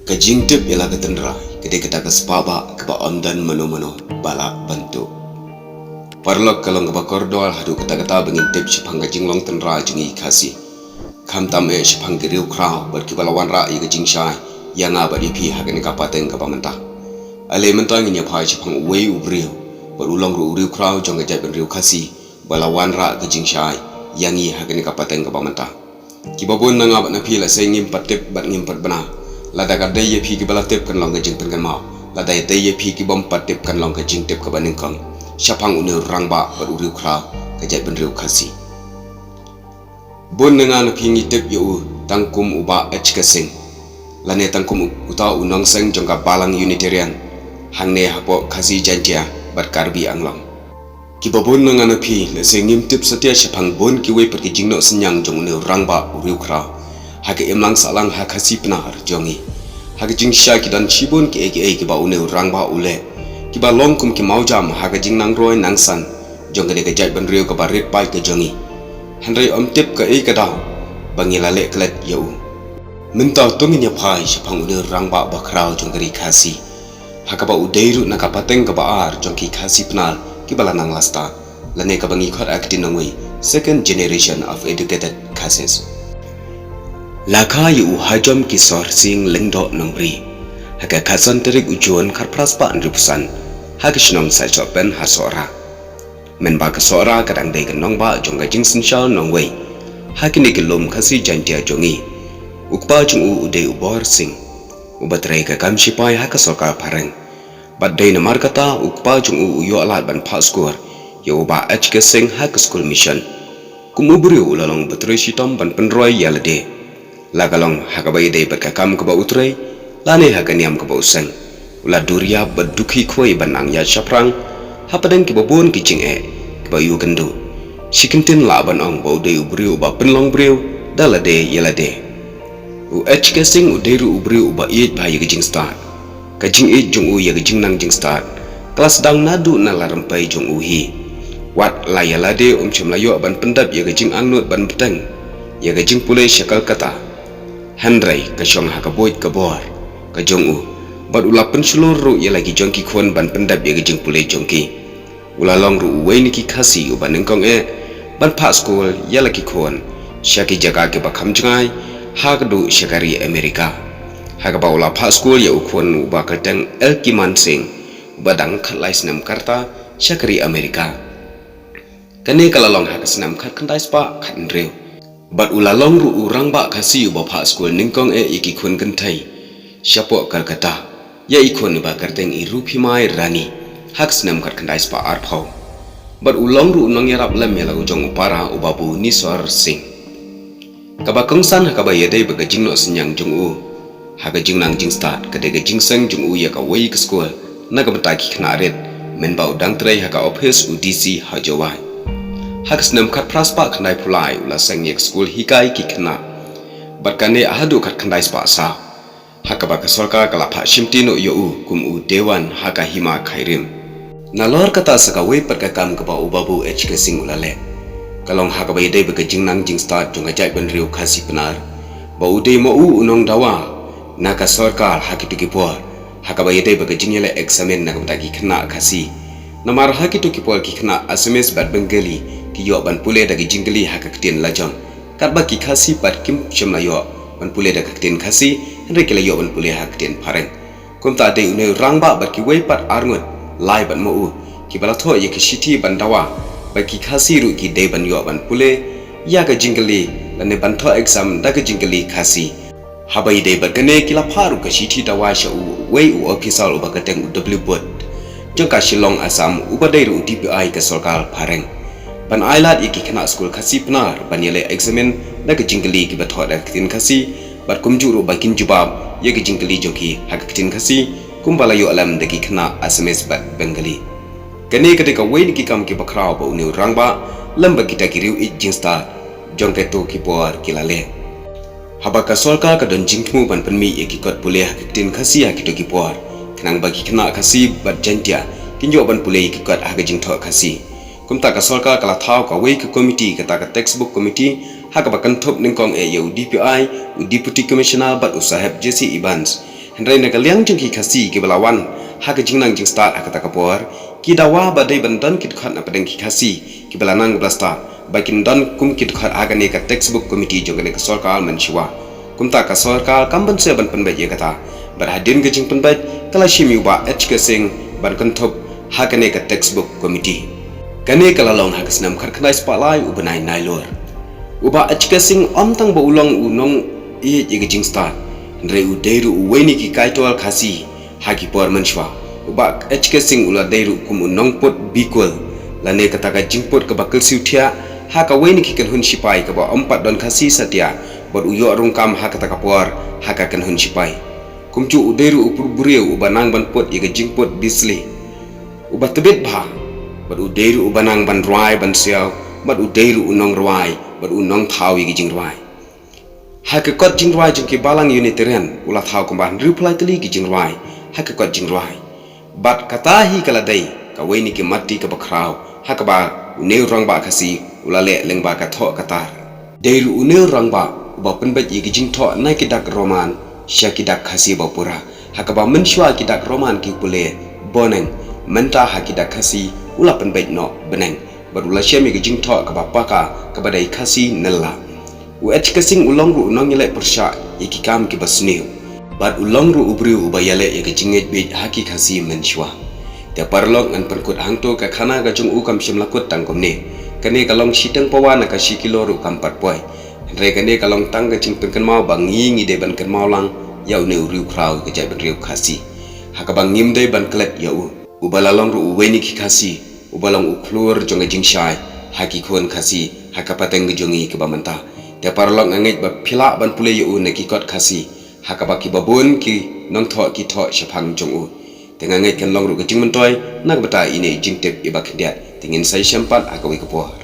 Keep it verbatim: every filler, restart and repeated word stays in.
Ka jingtip ïa la ka tynrai ka dei kata ka spah bah kaba ym don mano mano ba lah ban tuh. Paralok, ka long kaba kordor haduh katta katta ba ngin tip shaphang ka jinglong tynrai jong ngi ki Khasi, khamtam eh shaphang ki riewkhraw bad kiba la wanrah ïa ka jingshai ïa nga bad ïa phi ha kane ka pateng kaba mynta. Ale mynta ngin ïa phai shaphang uwei u briew bad u long ruh u riewkhraw jong ka jaitbynriew Khasi ba la wanrah ka jingshai ïa ngi ha kane ka pateng kaba mynta. Kiba bun na nga bad na phi lehse ngim pat tip bad ngim pat bna lada ka dei ïa phi kiba la tip kan long ka jingpynkynmaw, lada ka dei ïa phi kibym pat tip kan long ka jingtip kaba nyngkong shaphang une u rangbah bad u riewkhraw ka jaitbynriew Khasi. Bun na nga na phi ngi tip ïa u tang kum u Bah H K Sing, lane tang kum u-, uta u nongseng jong ka Balang Unitarian hangne hapoh Khasi Jaiñtia bad Karbi Anglong. Kiba bun na nga na phi lehse ngim tip satia shaphang bun kiwei pat ki jingnoh synñiang jong une u rangbah u riewkhraw ha ka imlang sahlang ha Khasi Pnar jong ngi. Ha ka jingshai ki don shibun kiei kiei kiba une u rangbah u leh, kiba long kum ki mawjam ha ka jingnang roi nang san jong kane ka jaitbynriew kaba rit paid ka jong ngi. Hynrei ym tip kaei ka daw ba ngi la leh klet ïa u. Mynta to ngin ïa phai shaphang une u rangbah bakhraw jong ka ri Khasi, ha kaba u dei ruh na ka pateng kaba ar jong ki Khasi Pnar kiba la nang la stad, lane kaba ngi khot ha ka ktien nongwei, second generation of educated Khasis. La kha ïa u Hajom Kisor Sing Lyngdoh Nongbri ha ka khatsan tarik u Jun khatphra spah hynriewphew san ha ka shnong Saisohpen ha Sohra. Mynba ka Sohra ka dang dei ka nongbah jong ka jingsynshar nongwei ha kine ki lum Khasi Jaiñtia jong ngi, u kpa jong u u dei u Bor Sing, uba trei ka kam shipai ha ka sorkar phareng. Bad dei namar kata u kpa jong u u ïoh lad ban phah skul ïa u Bah H K Sing ha ka skul mission. Kum u briew u la long uba trei shitom ban pynroi ïa lade, la ka long ha kaba ïadei bad ka kam kaba u trei, lane ha ka niam kaba u seng. U la dur ïap bad dukhi khwai ban nang ïaid shaphrang hapdeng kiba bun ki jingeh kiba u kynduh. Shi kyntien lah ban ong ba u dei u briew uba pynlong briew da lade ïa lade. U H K Sing u dei ruh u briew uba ïeit bha ïa ka jingstad. Ka jingïeit jong u ïa ka jingnang jingstad ka la sdang naduh na la rympei jong u hi. Wat la ïa lade um shym la ïoh ban pyndep ïa ka jingangnud ban bteng ïa ka jingpule sha Kolkata, hynrei ka shong ha ka buit ka bor ka jong u, bad u la pynshlur ruh ïa la ki jong ki khun ban pyndep ïa ka jingpule jong ki. U la long ruh uwei na ki Khasi uba nyngkong eh ban phah skul ïa la ki khun sha ki jaka kiba kham jngai, haduh sha ka ri Amerika, ha kaba u la phah skul ïa u khun uba kyrteng Elkiman Sing, uba dang khatlai snem ka rta sha ka ri Amerika. Kane ka la long ha ka snem khatkhyndai spah khathynriew. Bad u la long ruh u rangbah Khasi uba phah skul nyngkong eh ïa ki khun kynthei shapoh Kolkata, ïa i khun iba kyrteng i Ruphimai Rani, ha ka snem khatkhyndai spah arphew. Bad u long ruh u nongïarap lem ïa la u jong u para, u Babu Nisor Sing. Kaba kongsan ha kaba ïadei bad ka jingnoh synñiang jong u ha ka jingnang jingstad ka dei ka jingseng jong u ïa kawei ka skul na ka bynta ki khynnah rit, mynba u dang trei ha ka ophis u D C ha Jowai. Ha ka snem khatphra spah khyndaiphew lai u la seng ïa ka skul hikai ki khynnah, bad kane haduh khatkhyndai spah saw, ha kaba ka sorkar ka la phah shimti noh ïa u kum u Dewan ha ka Hima Khyrim. Nalor kata sa kawei pat ka kam kaba u Babu H K Sing u la leh, ka long ha kaba ïadei bad ka jingnang jingstad jong ka jaitbynriew Khasi Pnar, ba u dei ma u u nongdawa na ka sorkar ha kito ki por ha kaba ïadei bad ka jingïaleh eksamin na ka bynta ki khynnah Khasi. Namar ha kito ki por ki khynnah Assamese bad Bengali ki ïoh ban pule da ki jingkylli ha ka ktien lajong, katba ki Khasi pat kim shym la ïoh ban pule da ka ktien Khasi, hynrei ki la ïoh ban pule ha ka ktien phareng. Kumta dei une u rangbah bad kiwei pat arngut lai bad ma u kiba la thoh ïa ki shithi ban dawa ba ki Khasi ruh ki dei ban ïoh ban pule ïa ka jingkylli lane ban thoh exam da ka jingkylli Khasi. Haba ïadei bad kane ki la phah ruh ka shithi dawa sha uwei u ophisar uba kyrteng u W Bud jong ka Shillong, Assam, uba dei ruh u D P I ka sorkar phareng, ban ailad ïa ki khynnah skul Khasi Pnar ban ïaleh eksamin da ka jingkylli kiba thoh da ka ktien Khasi, bad kumjuh ruh ba kin jubab ïa ka jingkylli jong ki ha ka ktien Khasi kumba la ïoh lem da ki khynnah Assamese bad Bengali. Kane ka dei kawei na ki kam kiba khraw ba une u rangbah lem bad kita ki riew ïeit jingstad jong kito ki por ki la leh. Haba ka sorkar ka don jingthmu ban pynmih ïa ki kot pule ha ka ktien Khasi ha kito ki por, khnang ba ki khynnah Khasi bad Jaiñtia kin ïoh ban pule ïa ki kot ha ka jingthoh Khasi. Kumta ka sorkar ka la thaw kawei ka komiti, kata ka textbook committee, ha kaba kynthup nyngkong eh ïa u D P I, u Deputy Commissioner bad u Saheb J C Evans, Hynrei na ka liang jong ki Khasi kiba la wan ha ka jingnang jingstad ha kata ka por, ki dawa ba dei ban don ki dkhot na pdeng ki Khasi kiba la nang ba la stad, ba kin don kum ki dkhot ha kane ka textbook committee jong kane ka sorkar mynshuwa. Kumta ka sorkar kam ban sngewbha ban pynbeit ïa kata. Bad hadien ka jingpynbeit, ka la shim ïa u Bah H K Singh ban kynthup ha kane ka textbook committee. Kane ka la long ha ka snem khatkhyndai spah lai u bnai Nailur. U Bah H K Singh ym tang ba u long u nongïeit ïa ka jingstad, hynrei u dei ruh uwei na ki kaitor Khasi ha ki por mynshuwa. U Bah H K Singh u la dei ruh kum u nongput bikul, lane kata ka jingput kaba kyrsiew thiah ha kawei na ki kynhun sipai kaba ym pat don Khasi satia, bad u ïoh rung kam ha kata ka por ha ka kynhun sipai. Kumjuh u dei ruh u pur briew uba nang ban put ïa ka jingput bisli, uba tbit bha, bad u dei ruh uba nang ban rwai ban siaw, bad u dei ruh u nongrwai, bad u nongthaw ïa ka jingrwai. Ha ka kot jingrwai jong ki balang Unitarian, u la thaw kumba hynriew phew lai tylli ki jingrwai ha ka kot jingrwai. Bad kata hi ka la dei kawei na ki mati kaba khraw ha kaba une u rangbah Khasi u la leh lyngba ka thoh ka tar. Dei ruh une u rangbah uba pynbeit ïa ki jingthoh na ki dak Roman sha ki dak Khasi ba pura, ha kaba mynshuwa ki dak Roman ki pule boneng, mynta ha ki dak Khasi u la pynbeit noh bneng. Bad u la shem ïa ka jingthoh kaba paka kaba dei Khasi Nylla. U H K Singh u long ruh u nongïaleh pyrshah ïa ki kam kiba sniew, bad u long ruh u briew uba ïaleh ïa ka jingngeit bieit ha ki Khasi mynshuwa. Te paralok, ngan pynkut hangto ka khana ka jong u kam shym la kut tang kumne. Kane ka long shiteng pawa na ka shi kilo ruh kam pat poi. Hynrei kane ka long tang ka jingpynkynmaw ba ngi ngi dei ban kynmaw lang ïa une u riewkhraw ka jaitbynriew Khasi, ha kaba ngim dei ban klet ïa u, uba la long ruh uwei na ki Khasi, uba long u khlur jong ka jingshai ha ki khun Khasi ha ka pateng ka jong ngi kaba mynta. Te paralok, nga ngeit ba phi lah ban pule ïa u na ki kot Khasi, ha kaba kiba bun ki nongthoh ki thoh shaphang jong u. Te nga ngeit kan long ruh ka jingmyntoi na ka bynta ine i jingtip iba khyndiat. Te ngin sa ïashem pat ha kawei ka por.